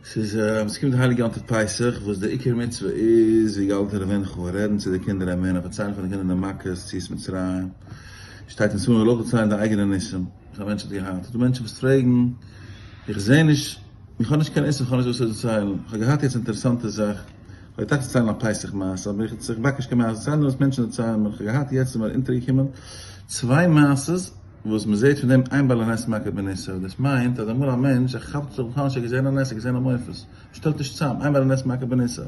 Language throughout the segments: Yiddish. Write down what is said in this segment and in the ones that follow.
ס'איז ס'קומט די הייליגע יום טוב פסח וואס די עיקר מצוה איז ויגדלת לבנך רעדן צו די קינדער אמונה פארציילן פאר די קינדער די מכות יציאת מצרים שטייט אין ספרים אויך דערציילן די אייגענע ניסים וואס א מענטש האט געהאט ס'דא מענטשן וואס פרעגן איך זע נישט איך האב נישט קיין ניסים איך האב נישט וואס צו דערציילן איך האב געהאט יעצט אינטערעסאנטע זאך איך האב געטראכט צו דערציילן א פסח מעשה אבער איך באק נישט קיין מעשה דערציילן נאר וואס מענטשן דערציילן מיר איך האב געהאט יעצט איז מיר אונטערגעקומען צוויי מעשות וואס מען זעט פון דעם אין בעל הנס מכה בניסו, דאס מיינט אז אמאל א מענטש ער כאפט זיך בכלל נישט ער האט געזען א נס ער האט געזען א מופת, מען שטעלט נישט צאם, אין בעל הנס מכה בניסו.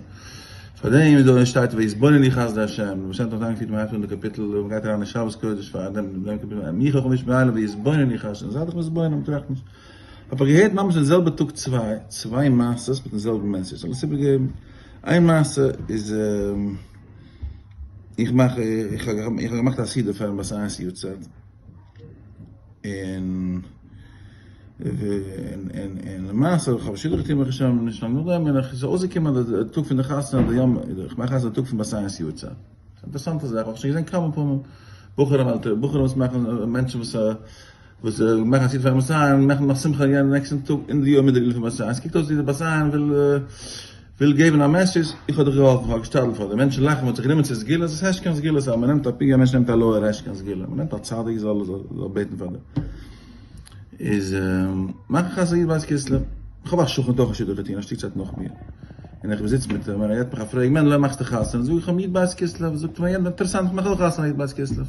פאר דעם איז דא שטייט ויתבוננו חסדי השם, דער בעל שם טוב האט איינגעפירט מען הייבט אן די קאפיטל און מען גייט אריין אין שבת קודש פאר דעם דעם קאפיטל מי חכם איש מאלה ויתבוננו חסדי השם, זיי דיך מתבונן און טראכט נישט. האב איך געהערט ממש די זעלבע טאג צוויי צוויי מעשות מיטן זעלבן message, זאל עס איבערגעבן, איין מעשה איז. איך מאך איך האב געמאכט א סעודה פארן בת עין'ס יארצייט, און און למעשה איך האב שידוך געטון ברוך השם נישט לאנג נאכדעם און איך איז אויסגעקומען אז די טאג פון די חתונה די יום איך מאך חתונה די טאג פון בת עין'ס יארצייט, אינטערעסאנטע זאך האב איך שוין געזען כמה פעמים בחורים עלטערע בחורים וואס מאכן מענטשן וואס וואס מאכן א סעודה פארן בת עין מאכן נאך שמחה יענע נעקסטן טאג אין די יום מיט די גילוי פון בת עין, עס קוקט אויס ווי די בת עין וויל וויל געבן א message, איך האב דיך געהאלפן, איך האב געשתדלט פאר דיר, מענטשן לאכן, מען האט זיך גענומען צו סגולות, עס הייסט קיין סגולות, אז מען נעמט א פי, א מענטש נעמט א lawyer הייסט קיין סגולה, מען נעמט א צדיק זאל זאל בעטן פאר דיר, איז מאך איך א י"ב כסלו, איך האב א שכן האט אויך א שידוך געטון א שטיק צייט נאך מיר, און איך זיץ מיט אים און ער געבט מיך א פרעג, מענדל ווען מאכסטו חתונה, זאג איך אים י"ב כסלו, זאגט ער מיר, אינטערעסאנט איך מאך אויך חתונה י"ב כסלו.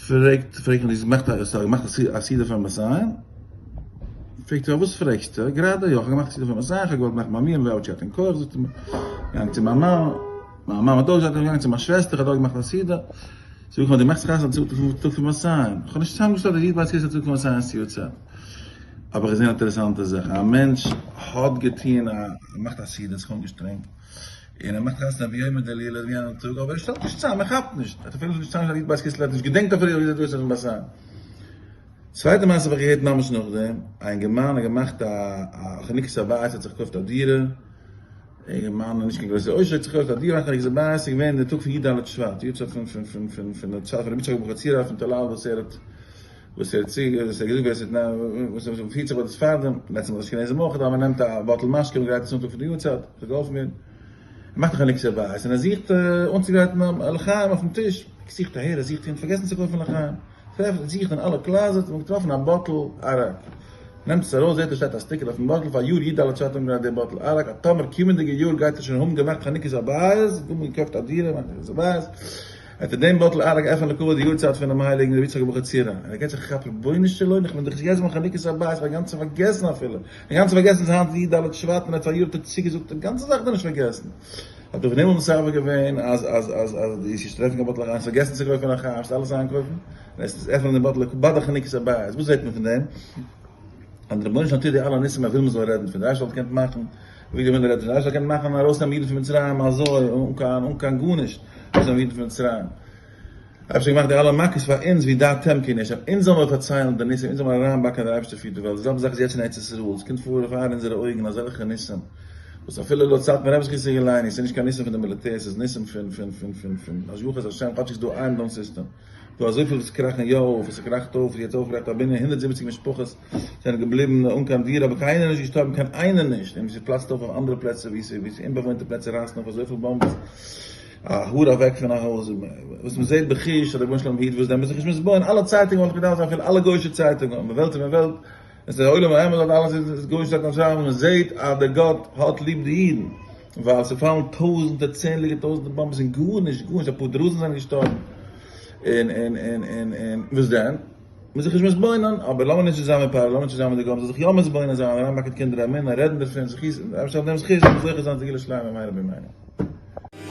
פרעגט פרעגט מען געמאכט א געמאכט א סעודה פארן באסיין? פרעגט ער וואס פרעגסטו? גראדע יא כ'האב געמאכט א סעודה פארן באסיין, כ'האב געוואלט מאכן ביי מיר, און ווער האט שוין כח, זאגט ער מיר, געגאנגען צו מיין מאמע, מיין מאמע האט אויך געזאגט, געגאנגען צו מיין שוועסטער, כ'האב דארט געמאכט א סעודה, זאג איך אים דו מאכסט חתונה צום טאג פון באסיין? כ'האב נישט צוזאמגעשטעלט אז י"ב כסלו טאג פון באסיין איז יארצייט. אבער כ'זעה אן אינטערעסאנטע זאך, א מענטש האט געטון א, געמאכט א סעודה, זיך אנגעשטרענגט, און ער מאכט חתונה ביומא דהילולא ווי יענעם טאג, אבער ער שטעלט נישט צאם, ער כאפט נישט, ער האט אפילו נישט צאמגעשטעלט י"ב כסלו, ער האט נישט געדענקט אפילו ווי אזוי דאס איז אין בת עין. צווייטע מעשה האב איך געהערט ממש נאכדעם, א אינגערמאן האט געמאכט א חנוכת הבית, האט זיך געקויפט א דירה, אינגערמאן נישט קיין גרויסע עושר, האט זיך געקויפט א דירה, חנוכת הבית, ס'איז געווען די טאג פון י"ד שבט, יארצייט פון פון פון פון פון די צייט פון רבי יצחק אבוחצירא פון טאלאל וואס ער האט וואס ער האט צו וואס ער האט געזאגט ווער ס'האט וואס ער פירט זיך ביי די ספרדים, בעצם ביי די אשכנזים אויך, אז מען נעמט א bottle משקה און גרייט עס אן טאג פון די יארצייט, זאל געהאלפן ווערן. ער מאכט דאך א חנוכת הבית און ער זוכט אנצוגרייטן א לחיים אויפן טיש, ער זוכט אהער ער זוכט אהין, פארגעסן צו קויפן לחיים, טרעפט ער זוכט אין אלע closets און געטראפן א bottle אראק, נעמט עס ארויס זעט ער שטייט א sticker אויפן bottle פאר יאר י"ד שבט אנגעגרייט די bottle אראק אז טאמער קומענדיגע יאר גייט ער שוין האבן געמאכט חנוכת הבית, האבן געקויפט א דירה מאכט חנוכת הבית. וועט ער דעם bottle אראק עפענען לכבוד די יארצייט פונעם הייליגן רבי יצחק אבוחצירא, און ער געט זיך א כאפ רבונו של עולם איך בין דאך יעצט ביים חנוכת הבית איך האב אינגאנצן פארגעסן אפילו, אינגאנצן פארגעסן אז היינט איז י"ד שבט און ער האט פאריאר האט ער צוגעזאגט די גאנצע זאך האט ער נישט פארגעסן, האט דער פון הימל מסדר געווען אז אז אז אז די איש טרעפן קיין bottle אראק, פארגעסן צו קויפן א חיים, אלעס איינקויפן, און עס עפענען דעם bottle ביי די חנוכת הבית, וואס זעט מען פון דעם? אז דער רבונו של עולם טוט די אלע ניסים ער וויל מען זאל רעדן פון די אייבערשטער וואלט געקענט מאכן ווי די ווינדער רעדט פון די אייבערשטער קען מאכן ארויסנעמען אידן פון מצרים אזוי אן קיין אן קיין גארנישט ארויסנעמען אידן פון מצרים אייבערשטער געמאכט די אלע מכות פאר אונז ווי דעתם כי נישט אונז זאל מיר פארציילן די ניסים אונז זאל מיר אריינבאקן אז דער אייבערשטער פירט די וועלט די זעלבע זאך איז יעצט אין ארץ ישראל עס קומט פאר פאר אונזערע אויגן אזעלכע ניסים וואס אפילו לויט סאטמאר רבי זכותו יגן עלינו ס'איז נישט קיין ניסים פון די מיליטער ס'איז ניסים פון פון פון פון פון השגחת השם כאטשיג ס'איז דא iron dome system דא אזויפיל וואס קראכן יא אויף און ס'קראכט אויף יעצט אויפגעקראכט א בנין 170 משפחות זענען געבליבן אן קיין דירה אבער קיינער איז נישט געשטארבן קיין איינער נישט און ס'פלאצט אויף אויף אנדערע פלעצער ווי ס'איז אומבאוואוינטע פלעצער רייסן אויף אזויפיל באמבעס א האר אוועק פון א הויז וואס מ'זעט בחוש אז דער רבונו של עולם היט וואס דען מ'איז זיך נישט מתבונן אלע צייטונגען וואלט געדארפט זיין אפילו אלע גוי'אישע צייטונגען אבער וועלט איז וועלט עס איז עולם האמת אז אלעס איז גוי'אישע צייטונגען שרייבן מ'זעט אז דער גאט האט ליב די אידן ווייל ס'פאלן טויזענטער צענדליגער טויזענטער באמבעס און גארנישט גארנישט אפאר דרוזן זענען געשטארבן און און און און און וואס דען? מ'איז זיך נישט מתבונן, אבער לאמיר נישט זיין מיט פרעה, לאמיר נישט זיין מיט די גוים, זאל זיך יא מתבונן זיין, אריינבאקן קינדער אמונה, רעדן דערפון, זכות, דער אייבערשטער זאל דעם זכות, זאל זוכה זיין צו גאולה שלימה במהרה בימינו.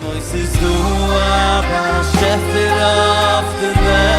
אוי ס'איז דא א באשעפער אויף די וועלט.